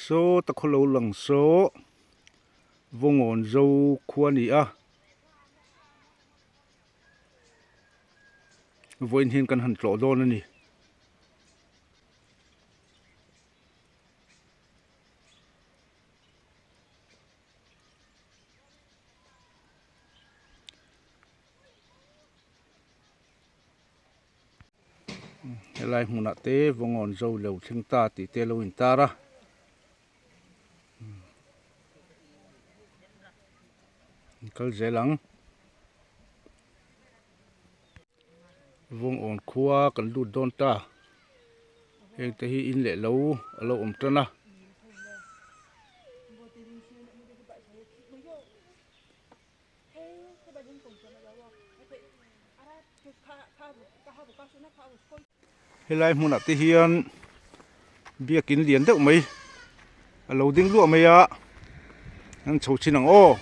Saw ta khaw lo lang saw Vawngawn zo khua a ni a. Vawiin hian kan han tlawh dawn a ni. Helai hmunah te Vawngawn zo lo thleng ta tih te lo intar a. Kal zel ang. Vawngawn khua kan lut dawn ta. Heng te hi in leh lo a lo awm tan a. Helai hmunah te hian biakin lian deuh mai a lo ding luah mai a an chho chin ang aw.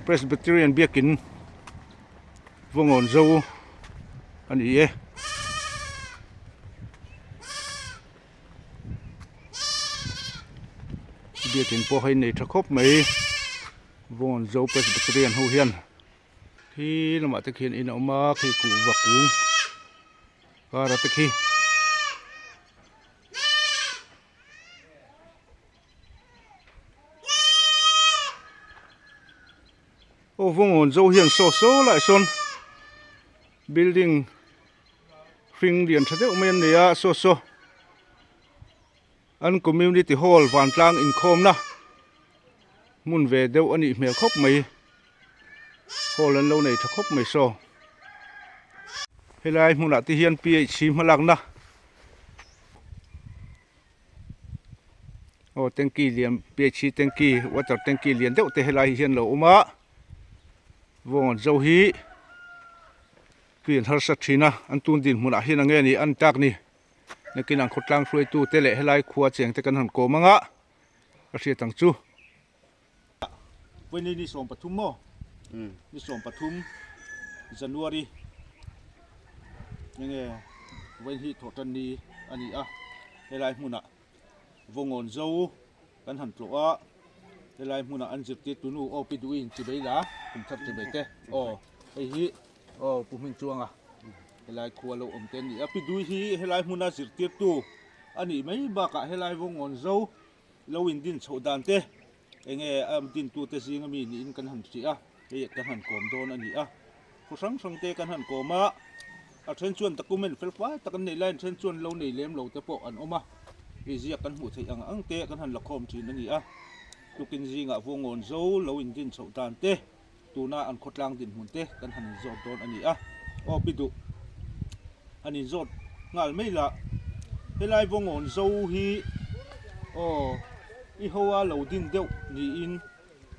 Presbyterian biakin Vawngawn zo a ni e. Biakin pawh hei nei tha khawp mai Vawn Zo Presbyterian ho hian khi lamah te khian in a awm a khi kuhva kung kara te khi. Aw Vawngawn Zo hian saw saw lai sawn building. Hring lian tha deuh mai an nei a saw saw an community hall vantlang inkhawmna hmun ve deuh a nih hmel khawp mai hall an lo nei tha khawp mai saw helai hmunah te hian PHC hmalakna aw tanky lian PHC tanky water tanky lian deuh te helai hian lo awm a vawn zo hi. Tui an harsa thin a, an tun dinhmunah hian ang nge ni an tak ni. Nakin ang khawtlang hruaitu te leh helai khua cheng te kan han kawm anga ka hriat ang chu. Vawiin ni 13 maw? Ni 13 January enge vawiin hi thawhtan ni a ni a, helai hmunah Vawngawn zo kan han tlawh a, helai hmunah an zirtirtu nu aw pi duhin chibei la kum thar chibei te aw hei hi aw pu hming chuanga helai khua lo awm te a ni a, pi dui hi helai hmuna zirtirtu a nih mai bakah helai Vawngawn zo lo indin chhoh dan te enge a dintu te zinga mi niin kan han hria a, hei kan han kawm dawn a ni a, khaw hrang hrang te kan han kawm a. A then chuan document fel fai tak an nei lai, a then chuan lo nei lem lo te pawh an awm a, hei ziak kan hmuh theih ang ang te kan han la khawm thin a ni a, tukin zingah Vawngawn zo lo indin chhoh dan te, tuna an khawtlang dinhmun te kan han inzawt dawn a ni a, aw pi duh han inzawt nghal mai la, helai Vawngawn zo hi aw i hoa lo din deuh niin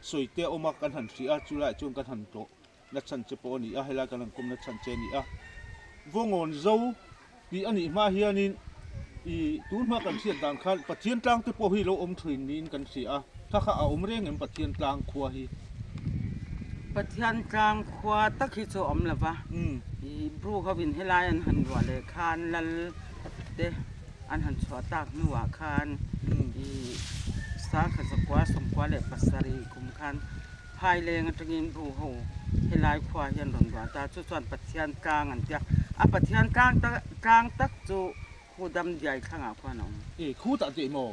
sawi te a awm a, kan han hria a, chulaiah chuan kan han tlawh. Na chhan che pawh a ni a, helai kan han kawmna chhan che a ni a. Vawngawn zo tih a nih hma hianin i tun hma kan hriat dan khan Pathian tlang te pawh hi lo awm thin niin kan hria a, kha kha a awm reng em Pathian tlang khua hi? Pathian tlang khua tak hi chu a awm lo va, i Bru hovin helai an han ruah leh khan lal te an han chhuah tak hnuah khan i sangkhat zakua sawmkua leh pasarih kum khan Phaileng atangin bu ho helai khua hian rawn luah ta chu chuan Pathian tlang an tia a Pathian tlang tak tlang tak chu khu dam diai thlangah khuan a awm. E khu tah teh maw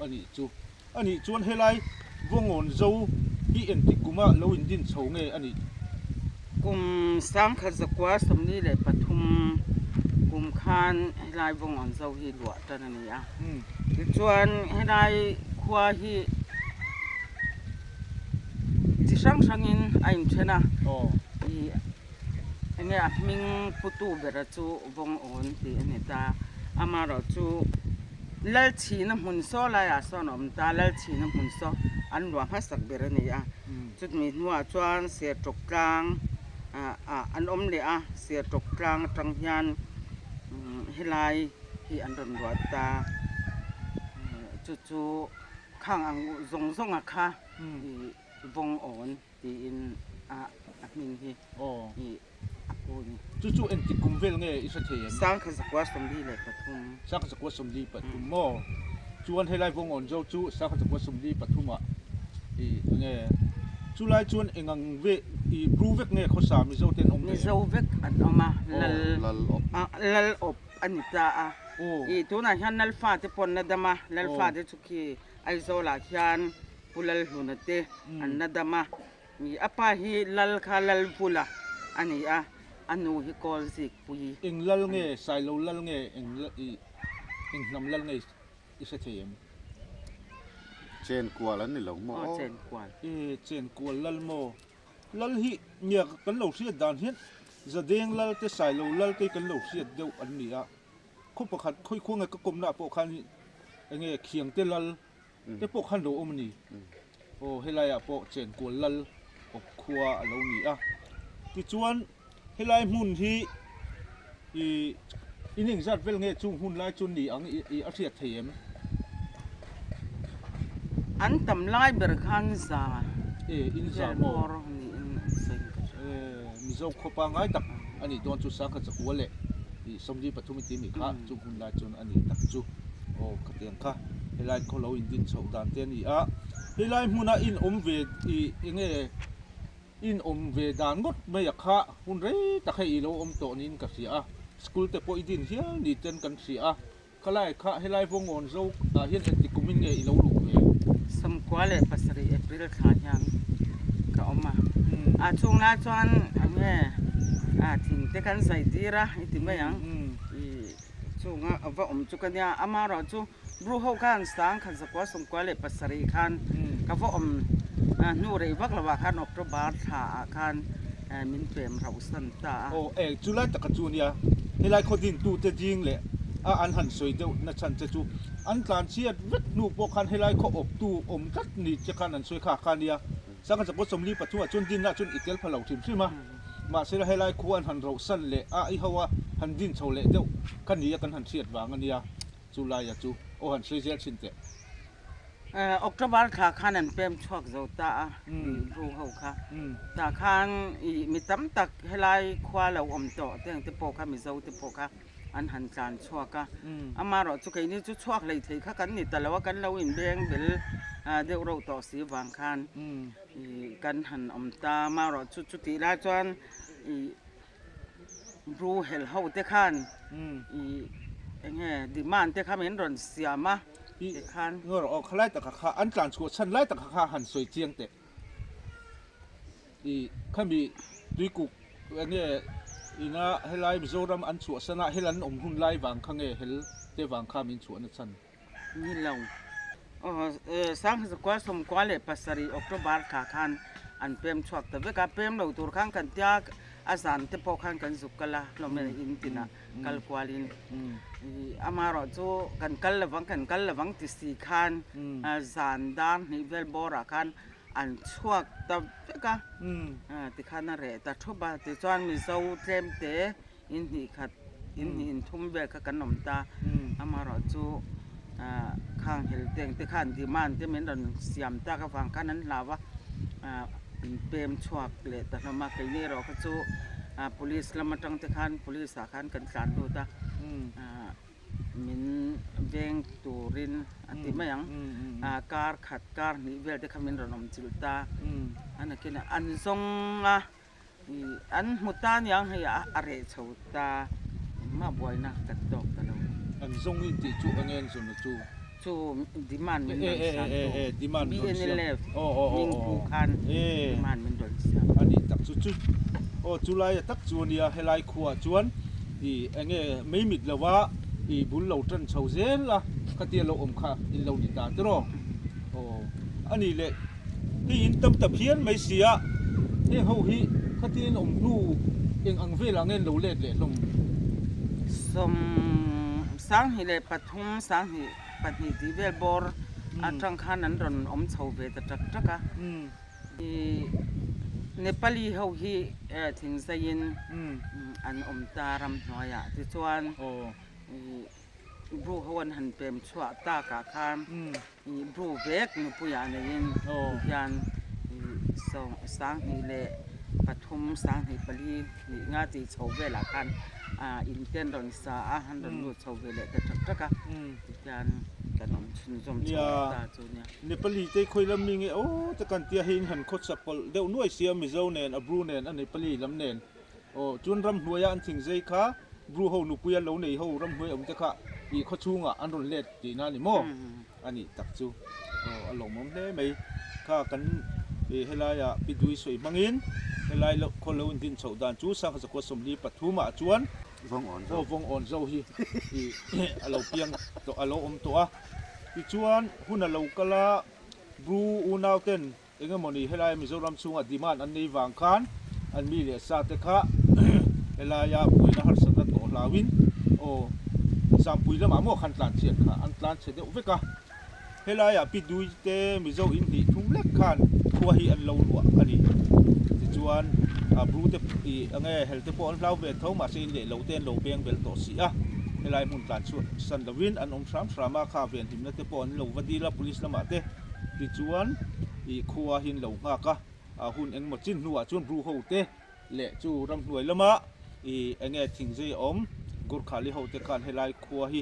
a nih chu a nih chuan helai Vawngawn zo hi engtik kuma lo in din chho nge a nih? Kum 1943 kum khan helai Vawngawn zo hi luah tan a ni a tichuan helai khua hi Chi hrang hrangin a inthen a, ih enge a hming putu bera chu Vawngawn tih a ni ta. Amaherawhchu Lalchhina hmun saw laiah sawn a awm ta, Lalchhina hmun saw an luah hmasak ber a ni a. Chutmi hnuah chuan Sertawk tlang ah an awm leh a, Sertawk tlang atang hian helai hi an rawn luah ta. Chu chu. Khang ang zawng zawnga kha i vawng awn tiin a hming hi i a Chu chu engtik kum vel nge i hre thei em? 1943. 1943 maw? Chuan helai Vawngawn zo chu 1943 ah i enge chulai chuan engang ve i Bru vek nge khawsa Mizo te an awm ve em? Mizo vek an awm a, Lal Lal awp a ni ta a. I tunah hian Lal fate pawh an la dam a, Lal fate chu khi Aizawl ah khian Pu Lalhluna te an la dam a. Ni, a pa hi Lal kha Lalvula a ni a, a nu hi Kawlzikpui. Eng lal nge, Sailo lal nge, eng i eng hnam lal nge i hre thei em? Chenkual an ni lo maw? Aw, Chenkual. E, Chenkual lal maw? Lal hi nia kan lo hriat dan hian Zadeng lal te Sailo lal te hi kan lo hriat deuh an ni a, khaw pakhat khawikhua nge ka kawmna ah pawh khan enge Khiangte lal te pawh khan lo awm a ni. Aw helai ah pawh Chenkual lal awp khua a lo ni a. Tichuan helai hmun hi ih in engzat vel nge chung hun lai chu ni ang ih a hriat thei em? An tam lai ber khan za E in za maw? Vel bawr niin an sawi ka hria. E Mizo khaw pangngai tak a nih dawn chu Sangha Chakua leh ih 43 i ti mi kha chung hun lai chuan a ni tak chu. Aw khatiang kha helai khaw lo in din chhoh dan te a ni a, helai hmuna in awm ve ih eng nge in awm ve dan ngawt mai a kha hun rei tak hei i lo awm tawh niin ka hria a, school te pawh i din hial ni ten kan hria a, khalai kha helai Vawngawn zo ah hian engti kum in nge i lo luh ve? 97 April thla hian ka awm a, a chhung lai chuan eng nge thing te kan zai tir a i ti mai ang ih. Chunga a va awm chu ka nia, amaherawh chu Bru ho khan 1997 khan ka va awm hnu rei vak lovah khan October thla ah khan min pem rauh san ta a. Aw eng chu lai taka chu nia, helai khaw din tute ding leh a an han sawi deuh na chhan che chu an tlan chhiat vek hnu pawh khan helai khaw awptu awm tlat ni che khan an sawi kha kha nia. 1943 ah chuan dinna chuan i tel pha lo hrim hrim a. Mahsela helai khua an han rohsan leh a i ho a han din chho leh deuh ka nia kan han hriat vang a nia chu laia chu aw han sawi zel thin teh. October thla khan an pem chhuak zo ta a ru ho kha tah khan ih mi tam tak helai khua lo awm tawh te ang te pawh kha Mizo te pawh kha an han tlan chhuak a amaherawh chu keini chu chhuak hlei thei kha kan ni ta lo a kan lo inbeng bel deuh reuh tawh si vang khan. Ih kan han awm ta amaherawh chu chutih lai chuan ih Bru helh ho te khan ih eng nge demand te kha min rawn siam a tikhan. Ngaw aw khalai taka kha an tlan chhuah chhan lai taka kha han sawi chiang teh ih khami tuikuk eng nge ina helai Mizoram an chhuah san a hel an awm hun lai vang kha nge hel te vang kha min chhuah na chhan. Ni lo. 1997 October thla khan an pem chhuak ta vek a, pem lo tur khan kan tia a zan te pawh khan kan zuk kal a, hlawm e in tinah kal kualin amaherawh chu kan kal lovang kan kal lovang ti si khan zan dar hnih vel bawrah khan an chhuak ta vek a, tikhan a reh ta thup a, tichuan Mizo tlem te In hnih khat, in hnih in thum vel kha kan awm ta. Amaherawh chu khang hel teng te khan demand te min rawn siam tak avang khan an hlau a, an pem chhuak leh ta hlawm a. Keini erawh kha chu police lam atang te khan police ah khan kan tlan lut a, min veng turin a ti mai ang. Kar khat, kar hnih vel te kha min rawn awm chilh ta. A nakinah an zawng a. An hmu ta aniang hei a reh chho ta engmah buaina kan tawk ta lo. An zawng in tih chu enge an zawn chu? Chu demand min rawn siam tu BNLF hming pu khan demand min rawn siam. A nih tak chu chu aw chu lai a tak chu ania helai khuaah chuan i enge mei mit lova i bul lo tan chho zel a khatia lo awm kha in lo ni ta tiraw aw a nih leh. Hei in tam ta phian mai si a, heng ho hi khatin awm hnu eng ang velah nge an lo let leh hlawm? 23 22 tih vel bawr atang khan an rawn awm chho ve ta tak tak a. Ih Nepali ho hi thingzaiin an awm ta ramhnuaiah tichuan ih Bru ho an han pem chhuah takah khan Ih Bru vek nupuiah neiin hian ih 25. pathum 2004 nih nga tih chho velah khan in te an rawn sa a, an rawn lut chho ve leh ta ṭak ṭak a, tihian kan awm chhunzawm chho leh ta chu nia. Nepali te khawi lam mi nge aw te kan tia hei in han khawchhak pawlh deuh nuai sia Mizo nen a Bru nen a Nepali lam nen aw chuan ramhnuaia an thing zei kha Bru ho nupuia lo nei ho ramhnuai awm te kha ih khawchhungah an rawn let tihna a ni maw? A nih tak chu aw a lawmawm hle mai. Kha kan ih helaia Pi Dui sawi hmangin helai lo khaw lo indin chhoh dan chu Sangha Zakua 43 ah chuan aw vawng awn zo hi ih a lo piang tawh a lo awm tawh a. Tichuan hun a lo kal a, Bru unau ten Engemawni helaia Mizoram chhunga demand an nei vang khan an mi leh sa te kha helaia buaina harsatna tawh hlauin aw Zampui lamah maw khan tlan chhiat kha an tlan chhe deuh vek a. Helaia Pi Dui te Mizo in hnih thum lek khan khua hi an lo luah a ni. Tichuan Bru te ih enge hel te pawh an hlau ve tho mahse in leh lo te an lo beng bel tawh si a. Helai hmun tlan chhuah san lovin an awm hram hram a, kha venhimna te pawh an lo va dil a police lamah te. Tichuan, ih khua hi an lo nghak a, a hun engemaw chin hnuah chuan Bru ho te leh chu ramhnuai lama ih enge thingzei awm Gurkhali ho te khan helai khua hi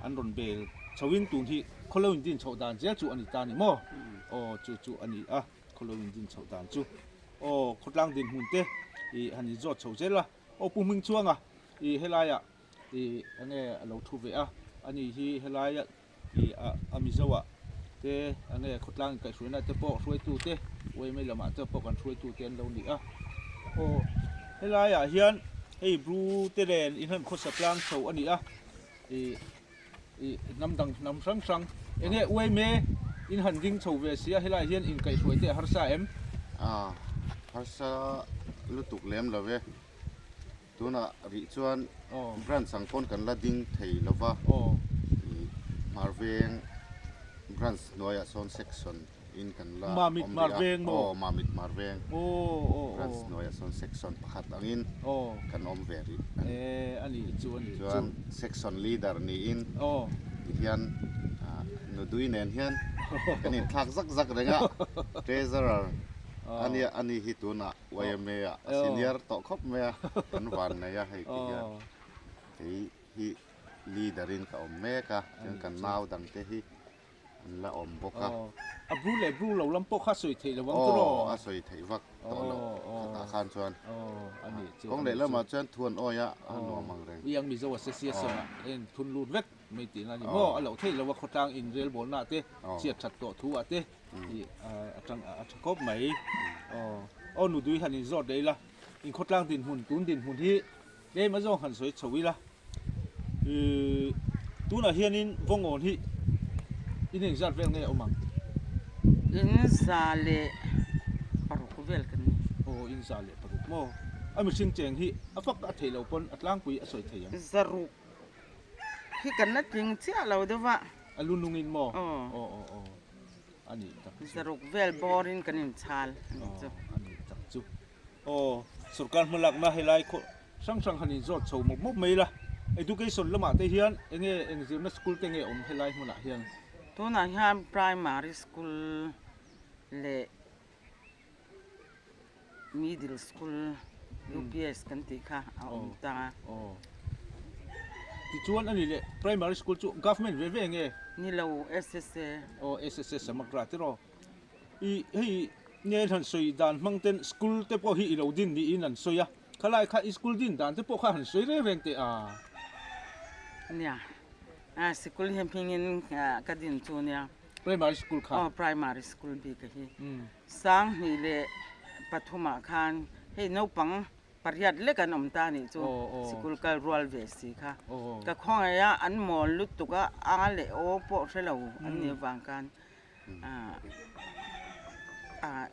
an rawn bel chhoin tun hi khawlo in din chhoh dan zel chu a ni ta ni maw? Aw chu chu a ni a, khawlo in din chhoh dan chu. Aw khawtlang dinhmun te ih han inzawt chho zel a, aw Pu Hmingchhuanga ih helaiah ih enge a lo thu ve a, ani hi helaia Ih a Mizo ah te enge khawtlang inkaihhruaina te pawh hruaitu te yma lamah te pawh kan hruaitu te an lo ni a. Aw helai ah hian hei Bru te nen inhan khawsa tlang chho a ni a ih ih hnam dang hnam hrang hrang enge yma in han ding chho ve sia helai hian inkaihhruai te a harsa em? A harsa lutuk lem lo e. Tunah rih chuan branch ang pawn kan la ding thei lo va, Hmarveng branch hnuaiah sawn section in kan la awm rih a, aw Mamit Hmarveng branch hnuaiah sawn section pakhat angin kan awm ve rih a ni. Chuan section leader niin tihian Nudui nen hian kan inthlak zak zak reng a, treasurer a nia a ni hi tunah. YMA ah a senior tawh khawp mai a, kan van nei a hei ti hian kei hi leader in ka awm mek a, chuan kan nau dang te hi an la awm bawk a. A bru leh bru lo lam pawh kha a sawi theih lo ang tiraw? Aw, a sawi theih vak tawh lo khatah khan chuan. Kawng leh lamah chuan thu an awi a, a nuam ang reng. Young Mizo Association ah hian thun lut vek mai tihna a ni maw? A loh theih lo a khawtlang inrelbawlna te, chhiat that tawh thu ah te. A tang a tha khawp mai. Aw aw nudui han inzawt leh ila inkhawtlang dinhmun tun dinhmun hi tlem a zawng han sawi chho ila. Ih tunah hianin Vawngawn hi in engzat vel nge a awm ang? In 106 vel kan ni. Aw in 106 maw? A mihring cheng hi a fak a theih loh pawn a tlangpui a sawi thei ang. 600 hi kan la tling chiah lo deuh a. A lu nungin maw? Aw aw aw. A nih tak chu. 600 vel bawrin kan inchhal a nih chu. Aw a nih tak chu. Aw sorkar hmalakna helai khaw hrang hrang han inzawt chho mawp mawp mai la. Education lamah te hian enge eng zirna school te nge awm helai hmunah hian? Tunah hian primary school leh Middle school UPS kan tih kha a awm ta a. Aw. Tichuan a ni leh primary school chu government ve ve nge? Ni lo SSA. Aw SSA Samagra tiraw. I hei nge han sawi dan hmang ten school te pawh hi i lo din niin an sawi a. Khalai kha i school din dan te pawh kha han sawi reng reng teh a. Nia. A sikul hi hmingin ka din chu nia. Primary school kha? Aw primary school bik a hi. 2003 ah khan hei naupang pariat lek an awm ta nih chu sikul kal rual ve si kha. Ka khawngaih a an mawl lutuk a a leh aw pawh hre lo an nih avang khan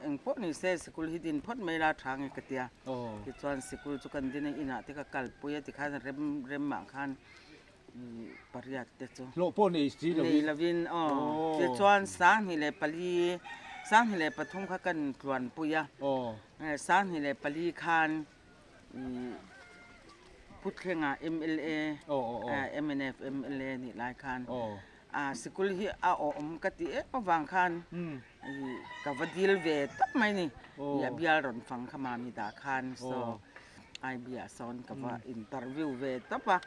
eng pawh ni se sikul hi din phawt mai la tha nge ka tia. Tichuan sikul chu kan din a inah te ka kalpui a tikhan rem remah khan pariat te chu. Hlawh pawh nei si lovin. Nei lovin aw. Tichuan 2004, 2003 kha kan tluanpui a. 2004 khan Pu Thlenga mla, mnf mla nih lai khan. Sikul hi a awm ka ti em avang khan ka va dil ve tawp mai ni. A bial rawn fang kha mami dah khan so IB ah sawn ka va interview ve tawp a.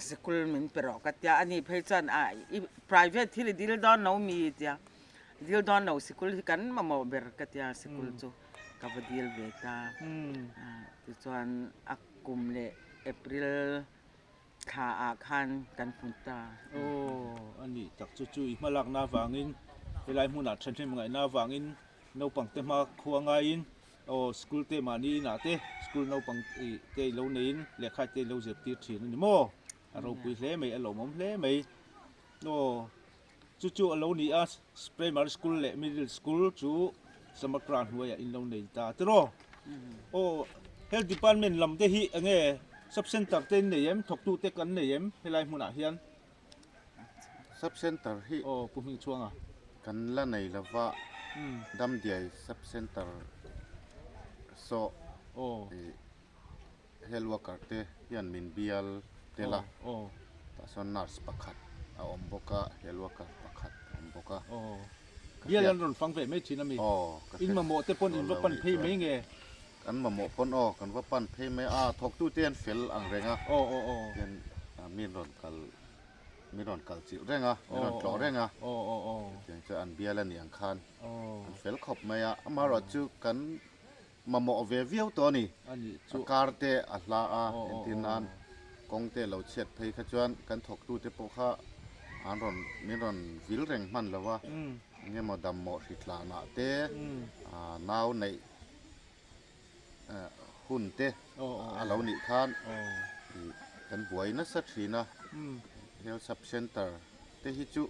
Sikul min pe rawh ka tia, ani phei chuan a i private thil i dil dawn lo mi tia, dil dawn lo sikul hi kan mamawh ber ka tia sikul chu ka va dil ve ta. Tichuan a kum leh April thla ah khan kan hmu ta. Aw, a nih tak chu chu i hmalakna avangin helai hmunah thahnem ngaihna avangin naupang te hma khua ngaiin aw school te mahni inah te school naupang te i lo neiin lehkha te i lo zirtir thin a ni maw? A ropui hle mai, a lawmawm hle mai. Aw, chu chu a lo ni a, primary school leh middle school chu Samakra hnuaiah in lo nei ta tiraw? Aw, health department lam te hi eng nge sub center te in nei em, thawktu te kan nei em helai hmunah hian? Sub center hi Aw, Pu Hmingchhuanga. Kan la nei lova, Damdiai sub center saw ih Health worker te hian min bial tel a, tah chuan nurse pakhat a awm bawk a, health worker pakhat a awm bawk a. Bial an rawn fang ve mai thin a mi? In mamawh te pawn in va pan phei mai nge? Kan mamawh pawn aw, kan va pan phei mai a, thawktu te an fel ang reng a, tian min rawn kal min rawn kal chilh reng a, min rawn tlawh reng a, chutiang chuan an bial a nih ang khan an fel khawp mai a, amaherawhchu kan Mamawh ve viau tawh a ni. A kar te a hla a, entir nan kawng te lo chhiat phei kha chuan kan thawktu te pawh kha an rawn min rawn vil reng hman lo a, eng emaw dammawh hri tlanah te nau neih hun te a lo nih khan kan buai nasa thin a, Health Sub Centre te hi chu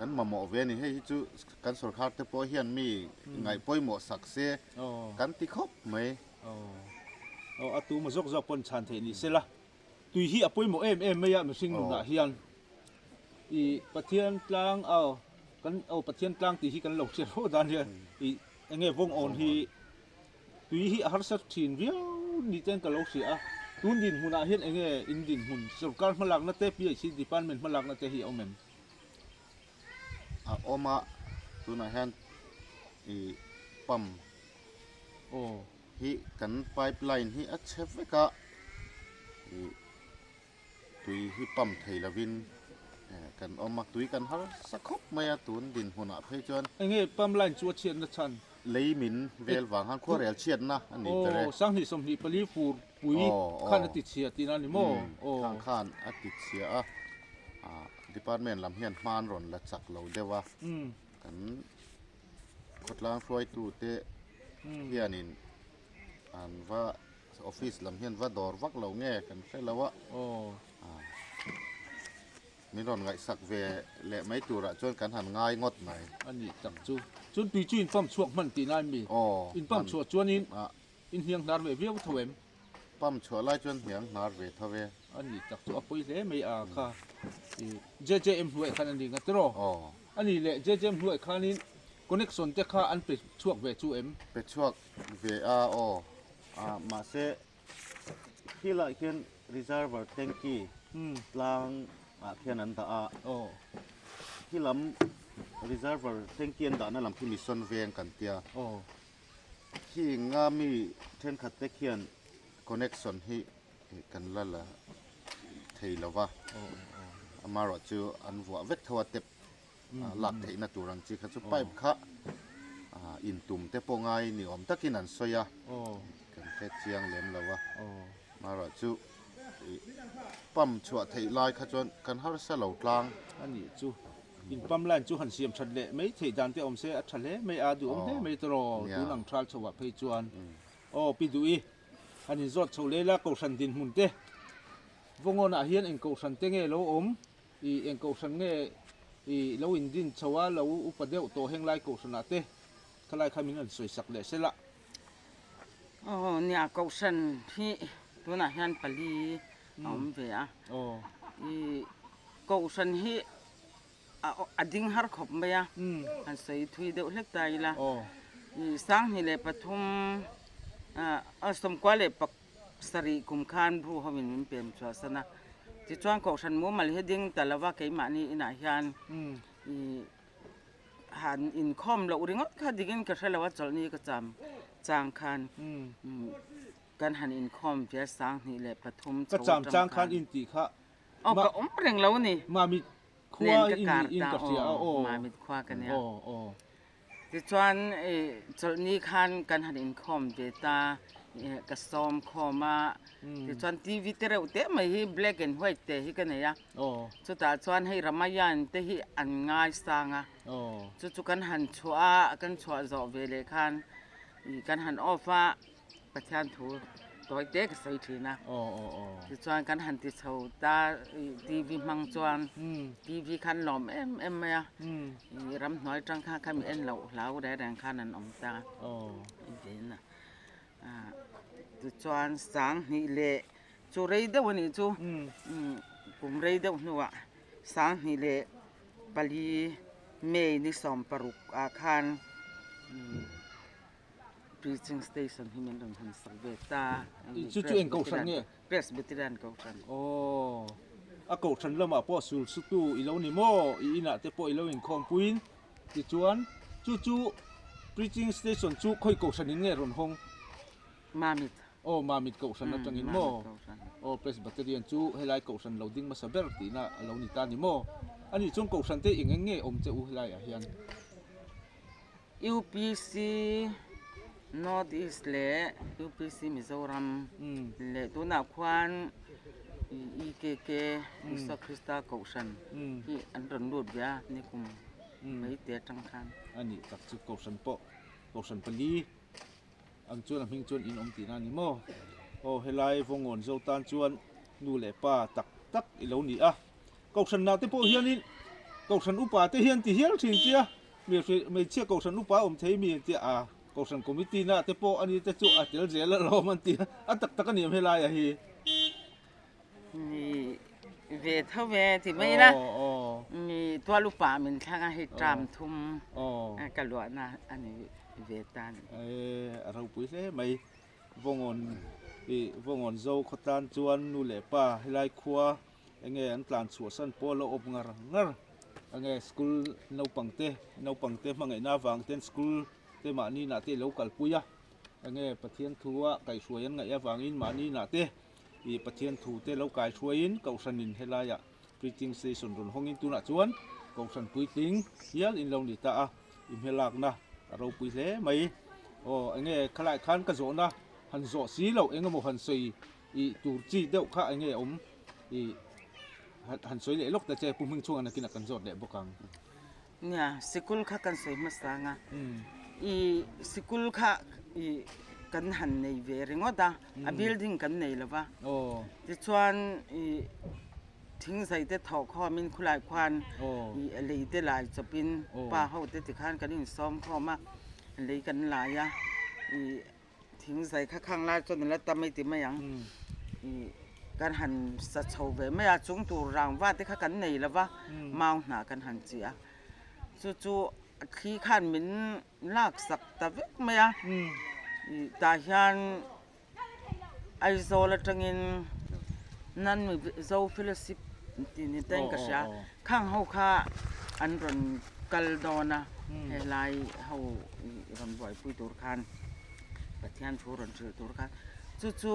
Kan mamawh ve a ni. Hei hi chu kan sorkar te pawh hian mi ngaih pawimawh sak se kan ti khawp mai. Aw a tu maw zawk zawk pawn chhan theih ni sela. Tui hi a pawimawh em em mai a mihring nunah hian i Pathian tlang aw kan aw Pathian tlang tih hi kan lo hriat fo dan hian i enge vawng awn hi Tui hi a harsa thin viau ni ten ka lo hria a, tun dinhmunah hian enge in dinhmun, sorkar hmalakna te, PHC department hmalakna te hi a awm em? A awm a, tunah hian i pump hi kan pipe line hi a chhe vek a, i Tui hi pump thei lovin kan awm a, tui kan harsa khawp mai a tun dinhmunah phei chuan. Enge pump line chu a chhiatna chhan? Lei min vel vang khan khuarel chhiatna a ni ber e. Aw, 2024 fur pui khan a ti chhia tihna a ni maw? Aw. Khang khan a ti chhia a, department lam hian hma an rawn la chak lo deuh a, kan khawtlang hruaitute hianin an va Office lam hian va dawr vak lo nge kan hre lo a, min rawn ngaihsak ve leh mai turah chuan kan han ngai ngawt mai. A nih tak chu. Chuan tui chu in pump chhuak hman tih lai mi? In pump chhuah chuanin in hniang hnar ve viau tho em? Pump chhuah lai chuan hniang hnar ve tho e. A nih tak chu a pawi hle mai a kha JJM hnuaih khan a ni nga tiraw? A nih leh JJM hnuaih khanin connection te kha an pe chhuak ve chu em? Pe chhuak ve a aw. Ah mahse khilaiah khian reservoir tanky tlang ah khian an dah a khi lam reservoir tanky an dahna lam khi mission veng kan tia khi nga mi thenkhat te khian connection hi kan la la thei lo va amaherawh chu an vuah vek tho a tap lak theihna tur ang chi kha chu pipe kha intum te pawh ngai ni awm takin an sawi a, kan hre chiang lem lo a, amaherawh chu pump chhuah theih lai kha chuan kan harsa lo tlang. A nih chu, in pump line chu han siam that leh mai theih dan te awm se a tha hle mai a, duhawm hle mai tawh tun ang thal chho ah phei chuan aw pi duh i han inzawt chho leh la kohhran dinhmun te Vawngawnah hian eng kohhran te nge lo awm? I eng kohhran nge i lo in din chho a, lo upa deuh tawh heng lai kohhranah te khalai kha min rawn sawi sak leh sela. Aw nia kohhran hi tunah hian pali a awm ve a, i kohhran hi a ding har khawp mai a, han sawi thui deuh hlek ta ila, i 2003 ah 98 Sarih kum khan Bru hovin min pem chhuah san a. Tichuan Kohhran mumal hi ding ta lova keimahni inah hian ih han inkhawm loh ringawt kha dikin ka hre lo a, chawlhni ka cham chang khan kan han inkhawm ve 2003 chho atang khan. Ka cham chang khan in tih kha. Aw ka awm reng lo a ni. Mamit khua i ni in ka hria a aw. Mamit khua ka nia. Tichuan chawlhni khan kan han inkhawm ve ta, ka sawm khawm a, tichuan TV te reuh te mai hi black and white te hi ka nei a, chutah chuan hei Ramayan te hi an ngaisang a, chu chu kan han chhuah a, kan chhuah zawh ve leh khan kan han off a, Pathian thu tawi te ka sawi thin a, tichuan kan han ti chho ta TV hmang chuan TV khan lawm em em mai a, ramhnuai tang khan kha mi en loh hlau reng reng khan an awm ta ven a, tichuan 2000 leh chu rei deuh a nih chu kum rei deuh hnuah 2004 May ni 16 ah khan. Preaching station hi min rawn han sak ve ta. Chu chu eng kohhran nge? Presbyterian kohhran. Aw, a kohhran lamah pawh sul sutu i lo ni maw? I inah te pawh i lo inkhawm puiin. Tichuan, chu chu Preaching station chu khawi kohhran in nge rawn hawng? Mamit. Aw, Mamit kohhran atangin maw? Aw, Presbyterian chu helai kohhran lo ding hmasa ber tihna a lo ni ta ni maw? Anih chuan kohhran te eng eng nge awm che u helaiah hian? UPC North East leh UPC Mizoram leh tunah khuan EKK Isua Krista Kohhran hi an rawn lut ve a nikum mai te atang khan. A nih tak chu Kohhran pawh Kohhran pali ang chuan a hming chuan in awm tihna a ni maw? Aw helai Vawngawn zo tan chuan nu leh pa tak tak i lo ni a, Kohhran nah te pawh hianin Kohhran upa te hian ti hial thin che a. Hmeichhia kohhran upa awm thei mi an tia a, kohhran committee na te pawh ani te chu a tel zel alawm an tia, a tak tak a ni em helai ah hi? Ni ve tho ve ti mai ila, ni tual upa min thlang a hei term thum ka luahna a ni ve ta a ni. E a ropui hle mai, Vawngawn i Vawngawn zo khawtlan chuan nu leh pa helai khua Enge an tlan chhuah san pawh a lo awp ngar ngar enge school naupang te naupang te hmangaihna avang ten school te mahni inah te ilo kalpui a enge Pathian thu a kaihhruai an ngaih avangin mahni inah te ih Pathian thu te lo kaihhruaiin kohhranin helaiah preaching station rawn hawngin tunah chuan kohhran puitling hial in lo ni ta a i hmelakna a ropui hle mai aw enge khalai khan ka zawhna han zawh si loh engemaw han sawi Ih tur chi deuh kha enge awm ih han sawi leh lawk ta che Pu Hmingchhunga nakinah kan zawt leh bawk ang. Nia, sikul kha kan sawi hmasa ang a, ih sikul kha ih kan han nei ve ringawt a, a building kan nei lo va, tichuan ih thingzai te thawh khawmin khulai khuan ih lei te lai chawpin pa ho te tikhan kan insawm khawm a, lei kan lai a ih. Thing zai kha khang lai chuan ila tam ei ti mai ang. Ih kan han sa chho ve mai a, chung tur rangva te kha kan nei lo va, mau hnah kan han chi a. Chu chu thli khan min lak sak ta vek mai a. Ih tah hian Aizawl atangin Nan Mizo Fellowship tih ni te in ka hria. Khang ho kha an rawn kal dawn a, helai ho rawn buaipui tur khan Pathian thu rawn hrilh tur khan chu chu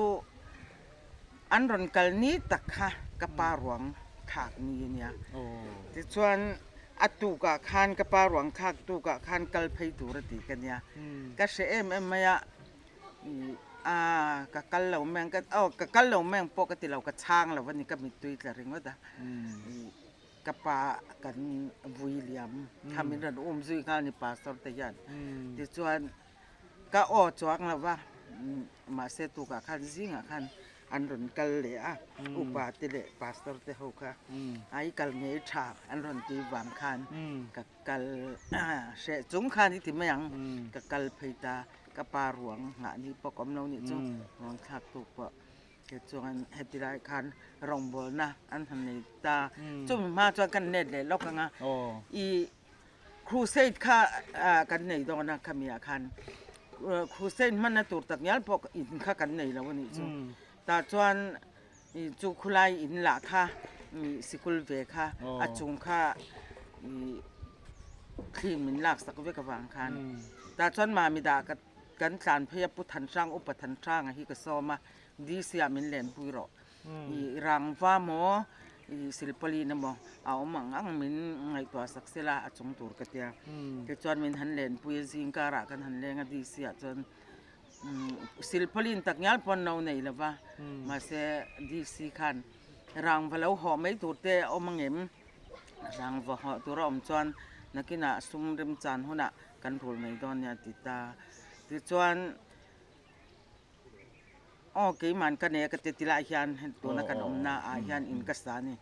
an rawn kal ni tak kha ka pa ruang thlak ni a nia. Tichuan a tukah khan ka pa ruang thlak tukah khan kal phei tur a ti ka nia. Ka hre em em mai a. A ka kal lo mai ang ka aw ka kal lo mai ang pawh ka ti lo ka chhang lo a ni ka mittui tla ringawt a ka pa kan vui liam kha min rawn um zui nghal a ni pastor te hian tichuan ka aw chuang lo va mahse tukah khan zingah khan an rawn kal leh a upa te leh pastor te ho kha a i kal ngei tha an rawn tih vang khan ka kal hreh chung khan i ti mai ang ka kal phei ta. Ka pa ruang nghah ni pawh ka awm lo nih chu ruang thlak tu pawh tichuan heti lai khan rawngbawlna an han nei ta chumi hma chuan kan let leh lawk ang a ih crusade kha kan nei dawn a khami ah khan crusade hmanna tur tak ngial pawh in kha kan nei lo a nih chu tah chuan. Chu khulai in lah kha sikul ve kha a chung kha thli min lak sak vek avang khan tah chuan mami dah kan tlan phei a Pu Thanhrang Upa Thanhranga hi ka sawm a DC ah min lenpui rawh i rangva maw i silpawlin emaw a awm ang ang min ngaihtuah sak sela a chung tur ka tia tichuan min han lenpui a zing karah kan han leng a DC ah chuan Silpawlin tak ngial pawn no nei lo va, mahse DC khan rangva lo hawh mai tur te a awm angem? Rangva hawh tur a awm chuan nakinah sum remchan hunah kan rul mai dawn nia a ti ta. Tichuan aw keiman ka nei a ka ti ti lai hian tuna kan awmna ah hian in ka sa a ni.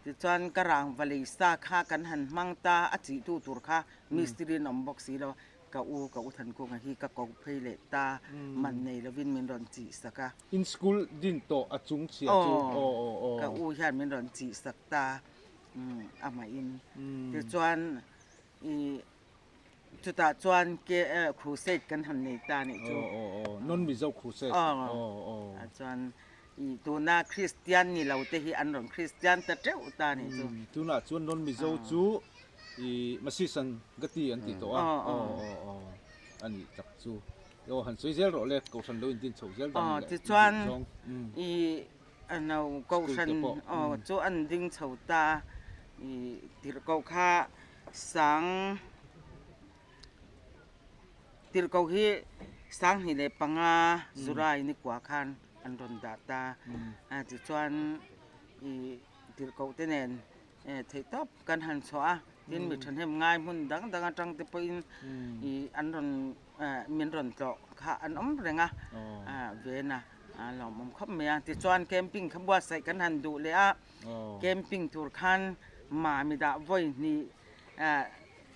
Tichuan ka rangva lei sa kha kan han hmang ta a chihtu tur kha mistiri an awm bawk si lo a. Ka u, ka u Thankunga hi ka ko phei leh ta, man nei lovin min rawn chih sak a. In school din tawh a chung chhia chu aw aw aw. Ka u hian min rawn chih sak ta amahin. Tichuan i chutah chuan ke crusade kan han nei ta nih chu. Aw aw aw non Mizo crusade aw aw. Chuan i tuna Kristian ni lo te hi an rawn Kristian ta teuh ta nih chu. Tunah chuan non Mizo chu I Masisan Gati an tih tawh a, aw aw aw a nih tak chu. Aw han sawi zel rawh le, Kohhran lo intin chho zel dan leh Tichuan i ano Kohhran aw chu an ding chho ta, i tirhkoh kha sang tirhkoh hi 2005 July ni kua khan an rawn dah ta, tichuan i tirhkoh te nen Theih tawp kan han chhuah a, tin mi thahnem ngai hmun dang dang atang te pawhin ih an rawn min rawn tlawh kha an awm reng a, ven a lawmawm khawp mai a. Tichuan camping kha buatsaih kan han duh leh a, camping tur khan mami dah vawi hnih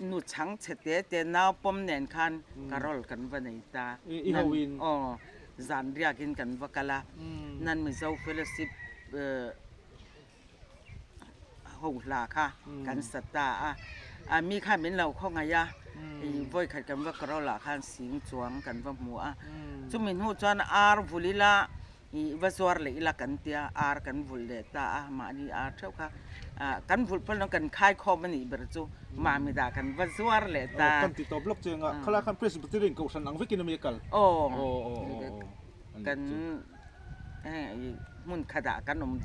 nu chhang chhe te te nau pawm nen khan carol kan va nei ta. Aw zan riakin kan va kal a, nan Mizo Fellowship ho hla kha kan sa ta a, a mi kha min lo khawngaih a, i vawikhat kan va carol ah khan sing chuang kan va hmu a, chumi hnu chuan ar vul ila i va zuar leh ila kan tia ar kan vul leh ta a, mahni ar theuh kha ah kan vulh pawh kan khai khawm a nih ber chu mami dah kan va zuar leh ta. Kan ti tawp lawk cheng a, khalai khan Presbyterian kohhran ang vekin a mi a kal. Aw kan. hmun khatah kan awm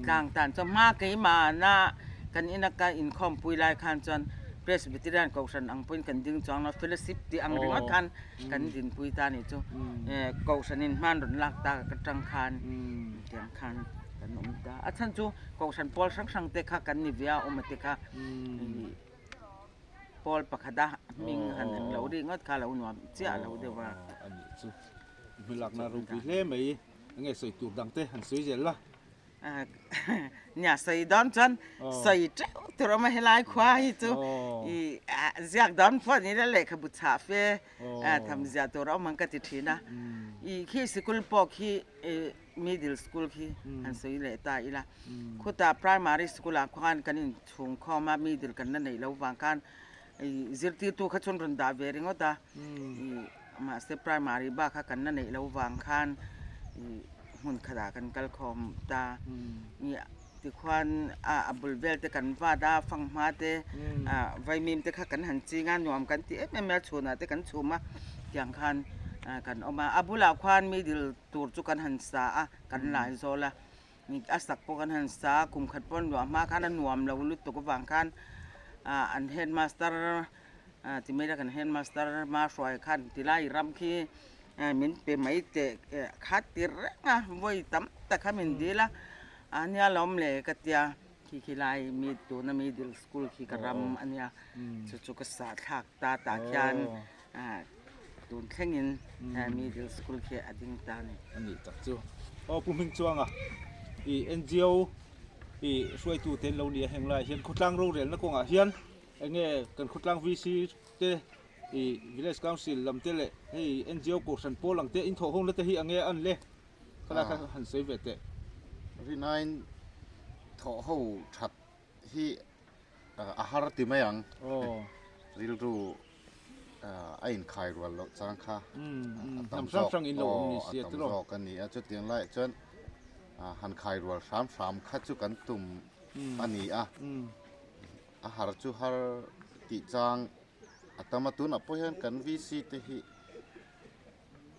tlang tan chuan hma keimahna kan ina ka inkhawmpui lai khan chuan Presbyterian Kohhran ang pawhin kan ding chuang lo fellowship tih ang ringawt khan kan dinpui ta anih chu Kohhranin hman rawn lak tak atang khan tiang khan kan awm ta a chhan chu Kohhran pawl hrang hrang te kha kan ni ve a awm te kha pawl pakhat a hming han lo ri ngawt kha lo nuam chiah lo deuh a. Hmalakna ropui hle mai, enge sawi tur dang te han sawi zel la. Nia sawi dawn chuan sawi teuh tur awm a helai khua hi chu i ziak dawn pawh ni ila lehkhabu chhah fe tham zia tur a awm ang ka ti thin a. I khi sikul pawh khi middle school khi han sawi leh ta ila. Khutah primary school ah khuan kan inchhung khawm a middle kan la neih loh vang khan i zirtirtu kha chuan rawn dah ve ringawt a. Mahse primary bak kha kan la neih loh vang khan ih hmun khatah kan kal khawm ta. Ih tikhuan a a bul vel te kan vat a fanghma te ah vaimim te kha kan han ching a nuam kan ti em em mai a chhunah te kan chhum a tiang khan ah kan awm a. A bulah khuan middle tur chu kan han sa a kan lai zawl a a sak pawh kan han sa a kum khat pawh an luah hma khan a nuam lo lutuk avang khan ah an headmaster Ti mai la kan headmaster hma hruai khan tilai ram khi min pe mai teh khat tir reng a vawi tam tak kha min dil a a nia lawm le ka tia khi khi lai mi tuna middle school khi ka ram a nia chu chu ka sah thlak ta tah khian tun thlengin middle school khi a ding ta a ni. A nih tak chu. Aw Pu Hmingchuanga i NGO i hruaitu te an lo ni a heng laiah hian khawtlang rorelna kawngah hian Enge kan khawtlang VC te ih Village Council lam te leh hei NGO kohhran pawl ang te in thawh hawng na te hi enge an le khalai kha han sawi ve teh. Rinain thawh ho that hi a har ti mai ang. Rilru a inkhai rual loh chang kha a tam zawk a ni a chutiang laiah chuan. Han khai rual hram hram kha chu kan tum a ni a, a har chu har tih chang a tam a, tunah pawh hian kan VC te hi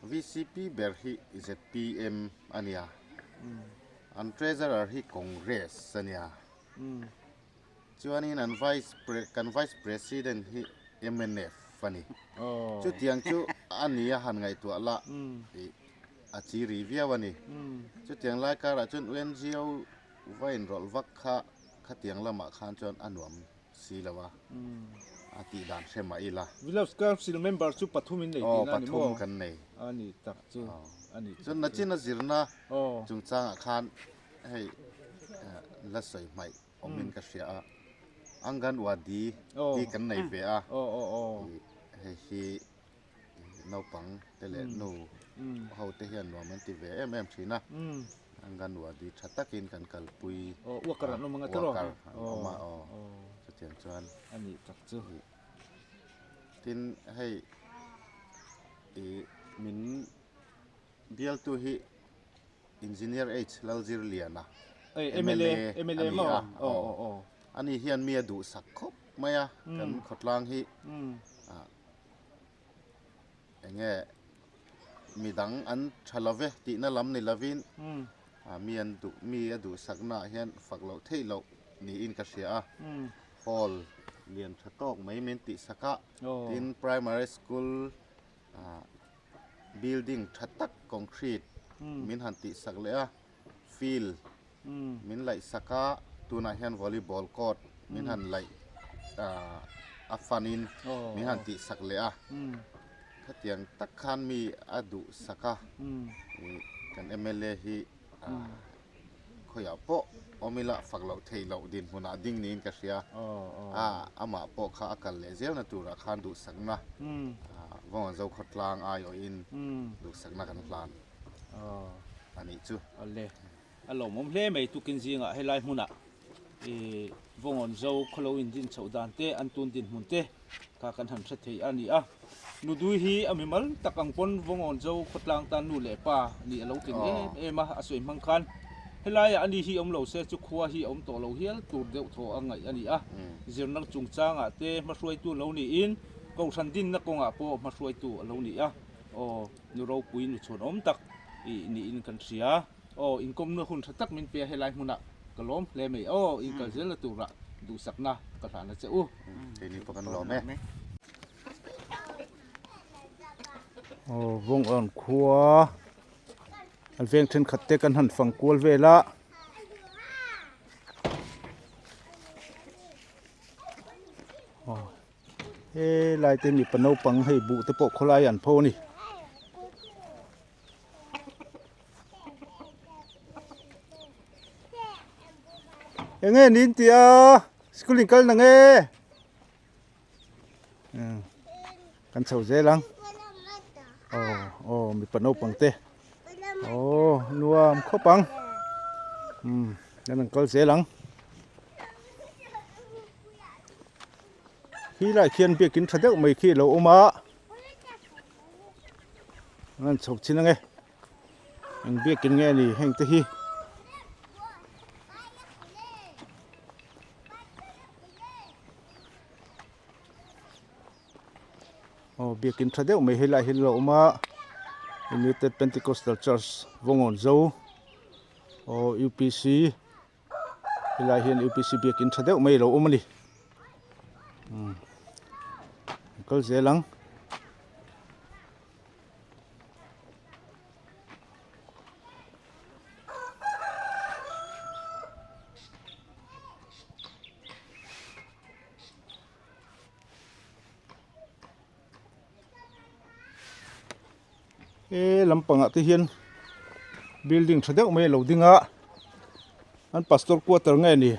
VCP ber hi zpm a nia, an treasurer hi Congress a nia. Chuanin an vice pre kan vice president hi mnf a ni. Chutiang chu a ni a han ngaihtuah la ih a chi ri viau a ni. Chutiang lai karah chuan UNGO va inrawlh vak kha khatiang lamah khan chuan a nuam si lo a, a tih dan hre mah ila. Village Council member chu pathum in nei tihna a ni maw? Aw pathum kan nei. A ni tak chu a ni tak chu. Chuan nachin a zirna chungchangah khan hei la sawi hmaih awmin ka hria a, Anganwadi hi kan nei ve a, hei hi naupang te leh nu ho te hian nuam an ti ve em em thin a, Anganwadi tha takin kan kalpui a, worker an awm a aw chutiang chuan tin hei ih min bialtu hi. Engineer H Lalzirliana, mla a ni a, ani hian mi a duhsak khawp mai a, kan khawtlang hi eng nge midang an tha lo ve tihna lam ni lovin mi an duh mi a duhsaknaah hian fak loh theih loh niin ka hria a, hall lian tha tawk mai min tihsak a, tin primary school Building tha tak concrete min han tihsak leh a, field min laih sak a, tunah hian volleyball court min han laih ah a fan in min han tihsak leh a, khatiang tak khan mi a duh sak a, ih kan mla hi ah khawiah pawh awm ila fak loh theih loh dinhmunah ding niin ka hria a, amah pawh kha a kal leh zelna turah khan duhsakna Vawngawn Zokhawtlang aiawhin duhsakna kan hlan a nih chu. Awle, a lawmawm hle mai tukin zingah helai hmunah i Vawngawn Zo khawlo indin chhoh dan te an tun dinhmun te kha kan han hre thei a ni a. Nudui hi a mimal tak ang pawn Vawngawn Zo khawtlang tan nu leh pa nih a lo tling em em a, a sawi hmang khan helaiah ani hi awm lo se chu khua hi a awm tawh lo hial tur deuh thaw a ngaih a ni a. Zirna chungchangah te hmahruaitu lo niin Kohhran dinna kawngah pawh hmahruaitu a lo ni a, aw nu ropui nu chhuan awm tak ih niin kan hria. Aw inkawmna hun tha tak min pe a helai hmunah ka lawm hle mai. Aw inkal zelna turah duhsakna ka hlan a che u. Keini pawh kan lawm e. Aw Vawngawn khua an veng thenkhat te kan han fang kual vel a. Aw helai te mipa naupang hei buh te pawh khawlai an pho a ni. Enge niin tia school in kal na nge kan chho zel ang aw aw mipa naupang te aw nuam khawp ang um kan an kal zel ang khi lai khian biakin tha deuh mai khi a lo awm a. An han chho chin ange eng biakin nge ni heng te hi aw biakin tha deuh mai helai hi a lo awm a United Pentecostal Church Vawngawn Zo aw U_P_C helai hian U_P_C biakin tha deuh mai a lo awm a ni umm kal zel ang. He lampangah te hian building tha deuh mai a lo ding a an pastor quarter nge ni.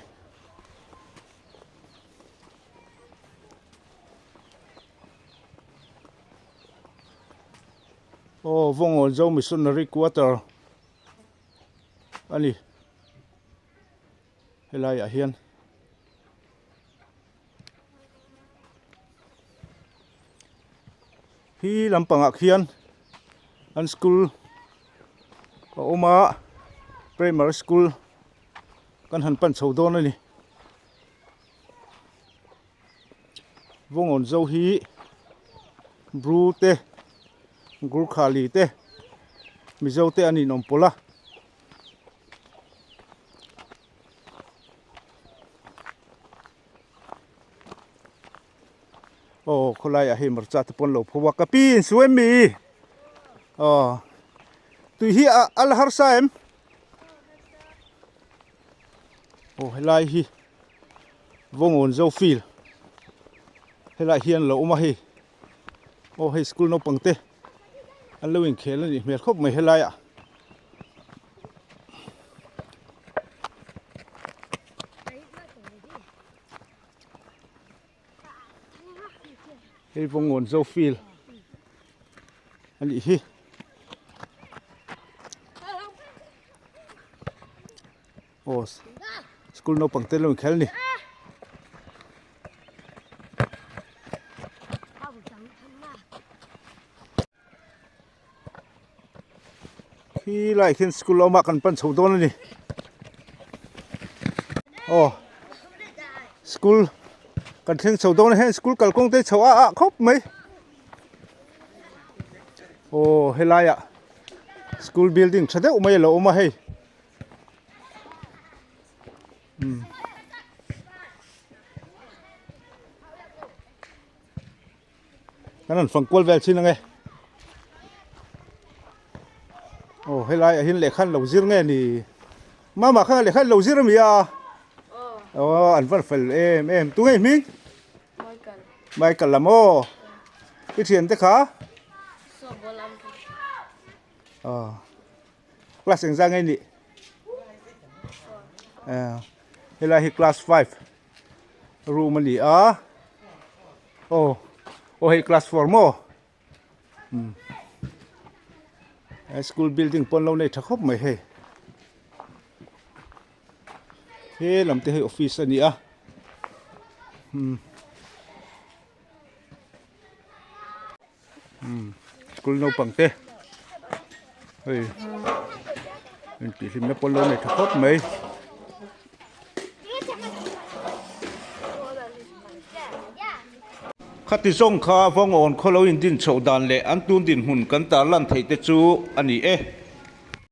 Aw Vawngawn Zo Missionary Quarter a ni helai ah hian. Hi lampangah khian an school a awm a. Primary School kan han pan chho dawn a ni. Vawngawn zo hi Bru te Gurkhali te Mizo te an inawm pawlh a. Aw khawlai ah hei hmarcha te pawn lo pho a ka pi in su em mi aw tui hi a a la harsa em aw helai hi Vawngawn zo field helai hian lo awm a hei aw hei school naupang te an lo inkhel a nih hmel khawp mai helai ah. Hei Vawngawn zo field a nih hi. Aw school naupang te lo inkhel a ni. Khi lai khian school a awm a kan pan chho dawn a ni aw school kan thleng chho dawn a heng school kalkawng te chho a ah khawp mai aw helai ah school building tha deuh mai a lo awm a hei. Kan rawn fang kual vel thin ange. Aw helai ah hian lehkha an lo zir nge ni? Mama kha lehkha an lo zir ami a? Aw an van fel em em. Tu nge i hming? Michael. Michael lam aw. I thian te kha? Aw. Class engzah nge i nih? Helai hi class 5 room a ni a aw aw hei class 4 maw um school building pawn lo nei tha khawp mai hei he lam te hei office a ni a um umm school naupang te hei intihhlimna pawn lo nei tha khawp mai. Khati zawng kha Vawngawn khaw lo indin chhoh dan leh an tun dinhmun kan tarlan theih te chu a ni e.